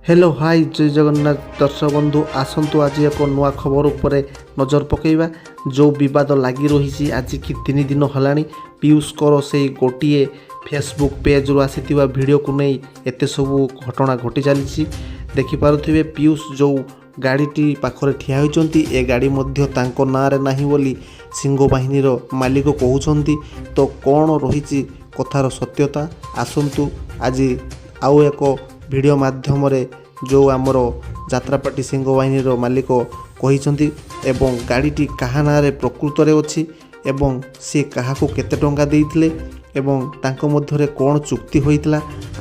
Hello high, ଜୟ ଜଗନ୍ନାଥ ଦର୍ଶକ ବନ୍ଧୁ। ଆସନ୍ତୁ, ଆଜି ଏକ ନୂଆ ଖବର ଉପରେ ନଜର ପକାଇବା। ଯେଉଁ ବିବାଦ ଲାଗି ରହିଛି ଆଜିକି 3 ଦିନ ହେଲାଣି, ପିୟୁଷଙ୍କର ସେଇ ଗୋଟିଏ ଫେସବୁକ୍ ପେଜ୍ରୁ ଆସିଥିବା ଭିଡ଼ିଓକୁ ନେଇ ଏତେ ସବୁ ଘଟଣା ଘଟି ଚାଲିଛି। ଦେଖିପାରୁଥିବେ, ପିୟୁଷ ଯେଉଁ ଗାଡ଼ିଟି ପାଖରେ ଠିଆ ହୋଇଛନ୍ତି, ଏ ଗାଡ଼ି ମଧ୍ୟ ତାଙ୍କ ନାଁରେ ନାହିଁ ବୋଲି ସିଂହ ବାହିନୀର ମାଲିକ କହୁଛନ୍ତି। ତ କ'ଣ ରହିଛି କଥାର ସତ୍ୟତା? ଆସନ୍ତୁ, ଆଜି ଆଉ ଏକ ଭିଡ଼ିଓ ମାଧ୍ୟମରେ ଯେଉଁ ଆମର ଯାତ୍ରାପାର୍ଟି ସିଂହ ବାହିନୀର ମାଲିକ କହିଛନ୍ତି ଏବଂ ଗାଡ଼ିଟି କାହା ନାଁରେ ପ୍ରକୃତରେ ଅଛି ଏବଂ ସେ କାହାକୁ କେତେ ଟଙ୍କା ଦେଇଥିଲେ ଏବଂ ତାଙ୍କ ମଧ୍ୟରେ କ'ଣ ଚୁକ୍ତି ହୋଇଥିଲା,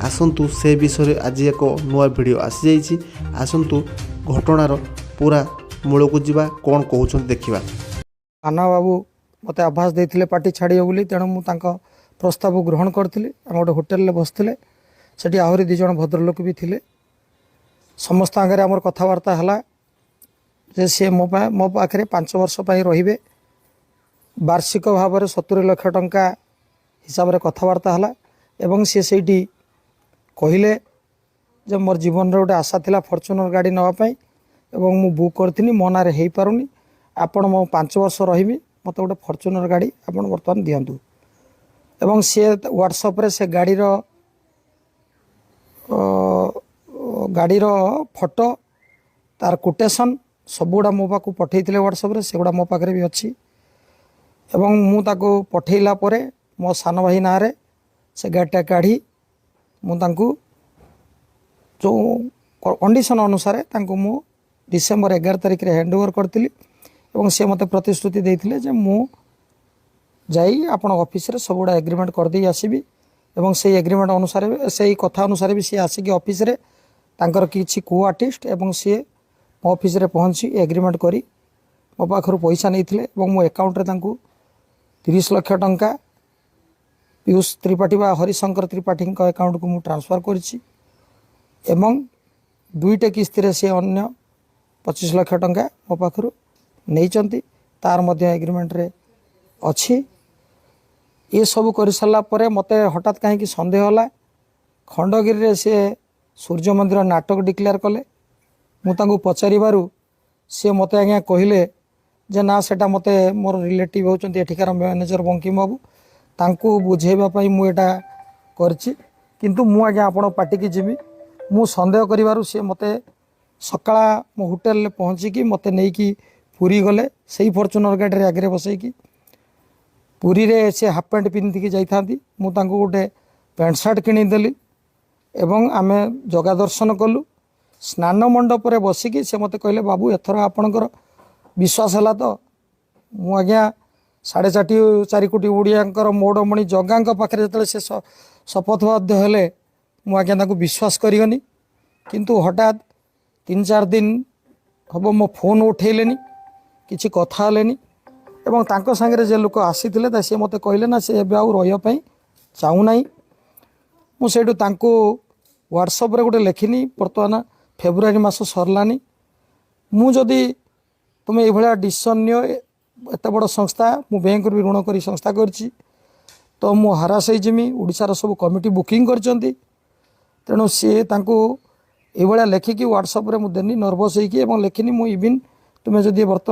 ଆସନ୍ତୁ ସେ ବିଷୟରେ ଆଜି ଏକ ନୂଆ ଭିଡ଼ିଓ ଆସିଯାଇଛି। ଆସନ୍ତୁ, ଘଟଣାର ପୁରା ମୂଳକୁ ଯିବା, କ'ଣ କହୁଛନ୍ତି ଦେଖିବା। କାହ୍ନା ବାବୁ ମୋତେ ଆଭାସ ଦେଇଥିଲେ ପାର୍ଟି ଛାଡ଼ିବେ ବୋଲି, ତେଣୁ ମୁଁ ତାଙ୍କ ପ୍ରସ୍ତାବକୁ ଗ୍ରହଣ କରିଥିଲି। ଆମେ ଗୋଟେ ହୋଟେଲରେ ବସିଥିଲେ। ସେଠି ଆହୁରି ଦୁଇ ଜଣ ଭଦ୍ରଲୋକ ବି ଥିଲେ। ସମସ୍ତ ଆଗରେ ଆମର କଥାବାର୍ତ୍ତା ହେଲା ଯେ ସିଏ ମୋ ପାଇଁ, ମୋ ପାଖରେ 5 ବର୍ଷ ପାଇଁ ରହିବେ। ବାର୍ଷିକ ଭାବରେ 70 ଲକ୍ଷ ଟଙ୍କା ହିସାବରେ କଥାବାର୍ତ୍ତା ହେଲା ଏବଂ ସିଏ ସେଇଠି କହିଲେ ଯେ ମୋର ଜୀବନରେ ଗୋଟେ ଆଶା ଥିଲା ଫର୍ଚୁନର ଗାଡ଼ି ନେବା ପାଇଁ ଏବଂ ମୁଁ ବୁକ୍ କରିଥିଲି, ମୋ ନାଁରେ ହେଇପାରୁନି। ଆପଣ, ମୁଁ 5 ବର୍ଷ ରହିବି, ମୋତେ ଗୋଟେ ଫର୍ଚୁନର ଗାଡ଼ି ଆପଣ ବର୍ତ୍ତମାନ ଦିଅନ୍ତୁ। ଏବଂ ସିଏ ହ୍ୱାଟ୍ସଆପ୍ରେ ସେ ଗାଡ଼ିର ଫଟୋ, ତାର କୋଟେସନ୍ ସବୁଗୁଡ଼ା ମୋ ପାଖକୁ ପଠାଇଥିଲେ ହ୍ୱାଟ୍ସଆପ୍ରେ। ସେଗୁଡ଼ା ମୋ ପାଖରେ ବି ଅଛି। ଏବଂ ମୁଁ ତାକୁ ପଠାଇଲା ପରେ ମୋ ସାନ ଭାଇ ନାଁରେ ସେ ଗାଡ଼ିଟା କାଢ଼ି ମୁଁ ତାଙ୍କୁ ଯେଉଁ କଣ୍ଡିସନ୍ ଅନୁସାରେ ତାଙ୍କୁ ମୁଁ ଡିସେମ୍ବର 11 ତାରିଖରେ ହ୍ୟାଣ୍ଡ ଓଭର କରିଥିଲି। ଏବଂ ସେ ମୋତେ ପ୍ରତିଶ୍ରୁତି ଦେଇଥିଲେ ଯେ ମୁଁ ଯାଇ ଆପଣଙ୍କ ଅଫିସରେ ସବୁଗୁଡ଼ା ଏଗ୍ରିମେଣ୍ଟ କରିଦେଇ ଆସିବି। ଏବଂ ସେଇ ଏଗ୍ରିମେଣ୍ଟ ଅନୁସାରେ, ସେଇ କଥା ଅନୁସାରେ ବି ସିଏ ଆସିକି ଅଫିସରେ ତାଙ୍କର କିଛି କୋ ଆର୍ଟିଷ୍ଟ ଏବଂ ସିଏ ମୋ ଅଫିସରେ ପହଞ୍ଚି ଏଗ୍ରିମେଣ୍ଟ କରି ମୋ ପାଖରୁ ପଇସା ନେଇଥିଲେ। ଏବଂ ମୋ ଆକାଉଣ୍ଟରେ ତାଙ୍କୁ 30 ଲକ୍ଷ ଟଙ୍କା ପୀୟୁଷ ତ୍ରିପାଠୀ ବା ହରିଶଙ୍କର ତ୍ରିପାଠୀଙ୍କ ଆକାଉଣ୍ଟକୁ ମୁଁ ଟ୍ରାନ୍ସଫର୍ କରିଛି। ଏବଂ ଦୁଇଟା କିସ୍ତିରେ ସେ ଅନ୍ୟ 25 ଲକ୍ଷ ଟଙ୍କା ମୋ ପାଖରୁ ନେଇଛନ୍ତି, ତାର ମଧ୍ୟ ଏଗ୍ରିମେଣ୍ଟରେ ଅଛି। ଏସବୁ କରିସାରିଲା ପରେ ମୋତେ ହଠାତ୍ କାହିଁକି ସନ୍ଦେହ ହେଲା। ଖଣ୍ଡଗିରିରେ ସିଏ ସୂର୍ଯ୍ୟ ମନ୍ଦିର ନାଟକ ଡିକ୍ଲେୟାର କଲେ। ମୁଁ ତାଙ୍କୁ ପଚାରିବାରୁ ସିଏ ମୋତେ ଆଜ୍ଞା କହିଲେ ଯେ ନା, ସେଟା ମୋତେ ମୋର ରିଲେଟିଭ୍ ହେଉଛନ୍ତି ଏଠିକାର ମ୍ୟାନେଜର ବଙ୍କିମ ବାବୁ, ତାଙ୍କୁ ବୁଝେଇବା ପାଇଁ ମୁଁ ଏଇଟା କରିଛି, କିନ୍ତୁ ମୁଁ ଆଜ୍ଞା ଆପଣଙ୍କ ପାର୍ଟିକି ଯିବି। ମୁଁ ସନ୍ଦେହ କରିବାରୁ ସିଏ ମୋତେ ସକାଳ ମୋ ହୋଟେଲରେ ପହଞ୍ଚିକି ମୋତେ ନେଇକି ପୁରୀ ଗଲେ, ସେଇ ଫର୍ଚୁନର ଗାଡ଼ିରେ ଆଗରେ ବସେଇକି। ପୁରୀରେ ସେ ହାଫ୍ ପ୍ୟାଣ୍ଟ ପିନ୍ଧିକି ଯାଇଥାନ୍ତି, ମୁଁ ତାଙ୍କୁ ଗୋଟେ ପ୍ୟାଣ୍ଟ ସାର୍ଟ କିଣିଦେଲି ଏବଂ ଆମେ ଜଗା ଦର୍ଶନ କଲୁ। ସ୍ନାନ ମଣ୍ଡପରେ ବସିକି ସେ ମୋତେ କହିଲେ, "ବାବୁ, ଏଥର ଆପଣଙ୍କର ବିଶ୍ୱାସ ହେଲା ତ? ମୁଁ ଆଜ୍ଞା 4.5 4 କୋଟି ଓଡ଼ିଆଙ୍କର ମଉଡ଼ମଣି ଜଗାଙ୍କ ପାଖରେ ଯେତେବେଳେ ସେ ଶପଥବଦ୍ଧ ହେଲେ, ମୁଁ ଆଜ୍ଞା ତାଙ୍କୁ ବିଶ୍ୱାସ କରିଗନି। କିନ୍ତୁ ହଠାତ୍ 3-4 ଦିନ ହେବ ମୋ ଫୋନ୍ ଉଠେଇଲେନି, କିଛି କଥା ହେଲେନି। ଏବଂ ତାଙ୍କ ସାଙ୍ଗରେ ଯେ ଲୋକ ଆସିଥିଲେ ତା ସିଏ ମୋତେ କହିଲେ, ନା, ସେ ଏବେ ଆଉ ରହିବା ପାଇଁ ଚାହୁଁନାହିଁ। ମୁଁ ସେଇଠୁ ତାଙ୍କୁ ହ୍ୱାଟ୍ସଆପ୍ରେ ଗୋଟେ ଲେଖିନି, ବର୍ତ୍ତମାନ ଫେବୃଆରୀ ମାସ ସରିଲାନି, ମୁଁ ଯଦି ତୁମେ ଏଇଭଳିଆ ଡିସିସନ୍ ନିଅ, ଏତେ ବଡ଼ ସଂସ୍ଥା, ମୁଁ ବ୍ୟାଙ୍କରୁ ବି ଋଣ କରି ସଂସ୍ଥା କରିଛି, ତ ମୁଁ ହରାସ ହେଇଯିମି। ଓଡ଼ିଶାର ସବୁ କମିଟି ବୁକିଂ କରିଛନ୍ତି। ତେଣୁ ସିଏ ତାଙ୍କୁ ଏଇଭଳିଆ ଲେଖିକି ହ୍ୱାଟ୍ସଆପ୍ରେ ମୁଁ ଦେନି ନର୍ଭସ୍ ହେଇକି ଏବଂ ଲେଖିନି ମୁଁ ଇଭିନ୍ ତୁମେ ଯଦି ବର୍ତ୍ତମାନ